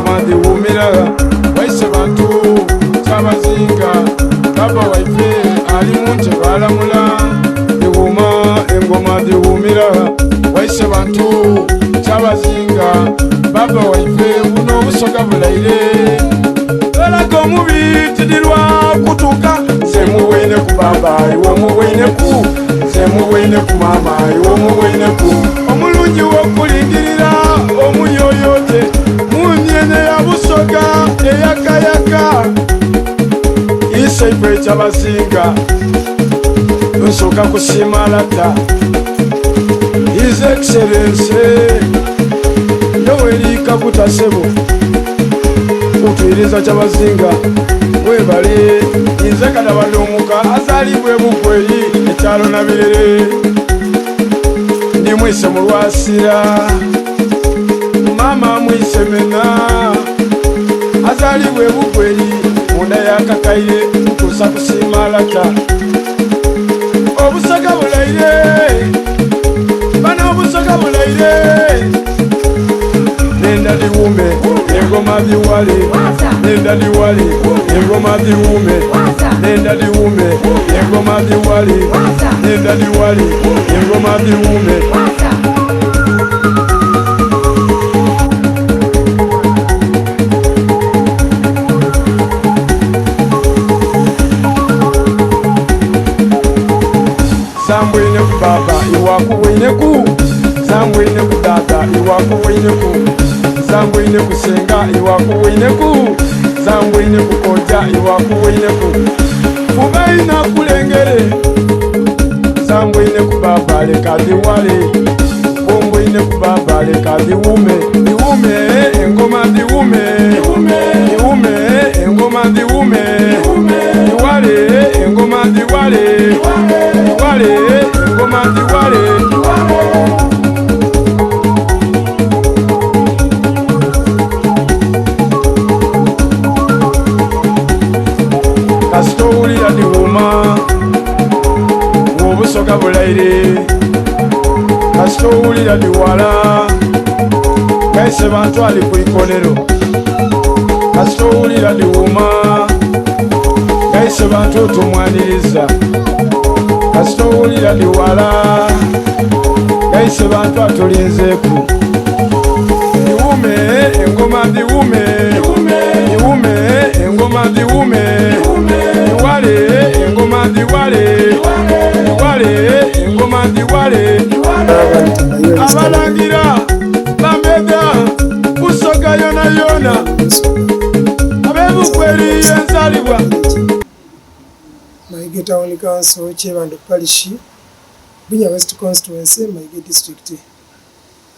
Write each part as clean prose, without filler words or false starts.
engoma dhiwumira. Waise bantu Kyabazinga baba waife ali mu ntebe alamula. Dhiwuma engoma dhiwumira. Waise bantu Kyabazinga baba waife buno obusoga bulaire. Lolaga omubi tidirwa kutuuka. Nze muweine ku baba iwe omuweine ku nze muweine ku mama iwe omuweine ku omulungi w'okulingirira omuyoyote mu myene ya Busoga eyakayaka iseife Kyabazinga nsooka kusiima lata His Excellency Yoweri Kaguta Sebo kutwiriza Kyabazinga webale nze Kadabalumuka azaalibwa Ebukweyi ekyalo Nabirere ndi mwise mu Lwasira mama mwise Mena azaalibwa Ebukweyi munda ya Kakaire nkusa kusiima lata obusoga bulaire bana obusoga bulaire nenda diwume engoma diwale nenda diwale engoma diwume nenda diwume engoma diwale nenda diwale engoma diwume. Zambwine ku baba iwakuwine ku zambwine ku dada iwakuwine ku zambwine ku senga iwakuwine ku zambwine ku koja iwakuwine ku fubaina kulengere zambwine ku baba leka diwale bombwine ku baba leka diwume diwume engoma diwume diwume engoma diwume diwale engoma diwale diwale engoma diwale. Kasita owulira diwuma ng'obusoga bulaire kasita owulira diwala kaise bantu ali ku ikonero kasita owulira diwuma kaise bantu otumwaniriza kasita owulira diwala kaise bantu atulinzeeku diwume engoma diwume diwume engoma diwume diwale engoma diwale diwale engoma diwale abalangira bambeda Busoga yona yona abebukweri enzalibwa. Mayuge Town Council, Kyebando Parish, Bunya West Constituency, Mayuge District.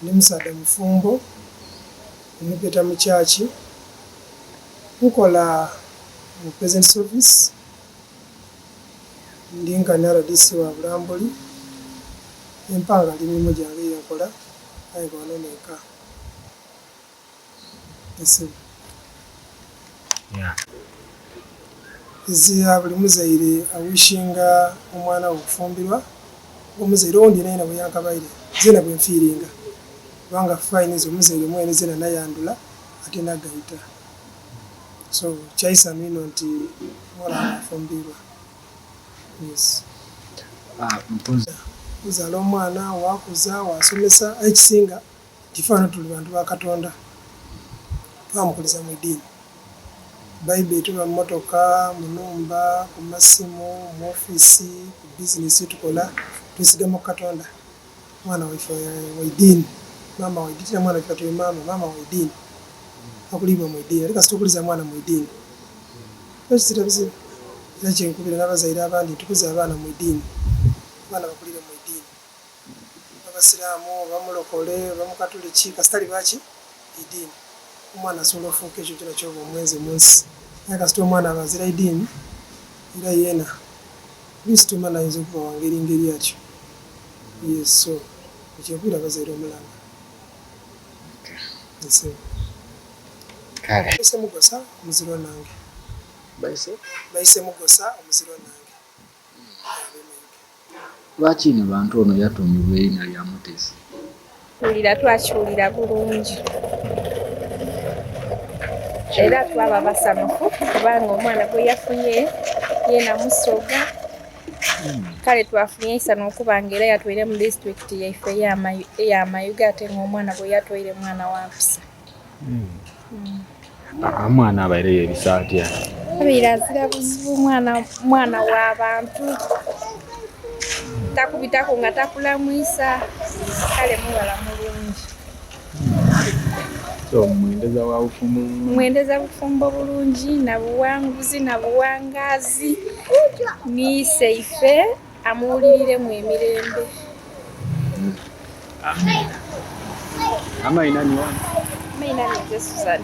Ndi musaadha mufumbo, omupeta mu church, nkola mu President's Office, ndi nkani RDC wa Bulambuli, empanga ndi mirimo gyange gyenkola aye nga wano nenka. Ese. Ezira buli muzaire awishinga omwana we okufumbirwa, omuzaire owundi yenayena bweyankabaire zena bwenfiiringa kubanga fine nze omuzaire mwene zena nayandula ate nagaita so kyaisanu inho nti omuwala wange afumbirwa yes. Ozaala omwana wakuza wasomesa aye ekisinga nti ife ghano tuli bantu ba Katonda twamukuliza mu idiini. Bible etuba mu motoka, mu nhumba, ku masimu, mu ofiisi, ku bizinesi yetukola, twesigama ku Katonda. Mwana waife wa idiini, maama wa idiini, tira mwana waife kati maama, maama wa idiini, akuliibwa mu idiini. Ate kasita okuliza mwana mu idiini, kiba kizira bizibu. Era kyenkubira n'abazaire abandi tukuze abaana mu idiini, abaana bakulire mu idiini. Oba basiraamu, oba mulokole, oba mukatuliki, kasita liba ki? Idiini. Omwana asobola ofuuka ekyo kyona kyoba omwenze munsi. Aye kasita omwana aba azira idiini, era yeena oluisi tomanha ayinza okuba wa ngeri ngeri atyo. Yes, so ekyo nkubira abazaire omulanga. Yes. Kale. Baise Mugosa omuzirwa nange. Baise? Baise Mugosa omuzirwa nange. Lwaki ino bantu ono yatuumibwa eriina lya Mutesi? Wulira twakiwulira bulungi. Era twaba basanhufu kubanga omwana gwe yafunye yeena Musoga. Kale twafunye eisanhu okuba nga era yatwaire mu disitulikiti yaife eya Mayuge ate nga omwana gwe yatwaire mwana wa mpisa. Omwana abaire yebisa atya? Abaire azira buzibu mwana mwana wa bantu takubitaku nga takulamwisa kale mughala mulungi. So mwendeza wa bufumbo bulungi? Mwendeza bufumbo bulungi na buwanguzi na buwangazi ni iseife amuwuliriremu emirembe. Amiina. Amaina ni wani? Amaina ninze Suzan.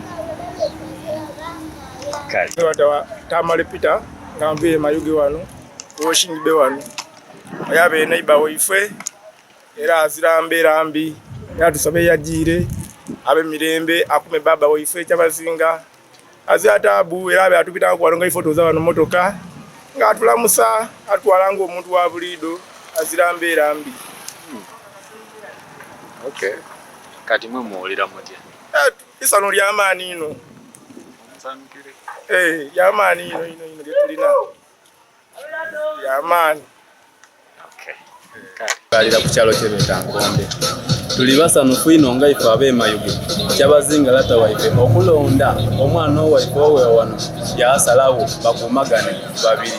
Kale. Batawa Tamale Peter nga nviire Mayuge wano ku Washing Bay wano. Aye abaire neighbor waife era azira mbeera mbi era tusaba eyajiire abe mirembe akume baba waife Kyabazinga azira taabu era abe atubitangaku wano nga ife otuza wano motoka nga atulamusa atutwala nga omuntu wa buliido azira mbeera mbi. Okay. Kati mwe muwulira mutya? Eh, isanhu lya maani inho. Eh, lya maani inho inho inho lye tulina. Lya maani. Kalira ku kyalo kye beeta Nkombe. Tuli basanhufu inho nga ife ab'e Mayuge Kyabazinga lata waife okulonda omwana owaife owe wano yaasalagho bakuumagane babiri.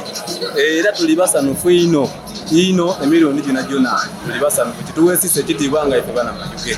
Era tuli basanhufu inho inho emirundi gyonagyona tuli basanhufu kituweesisa ekitiibwa nga ife bana Mayuge.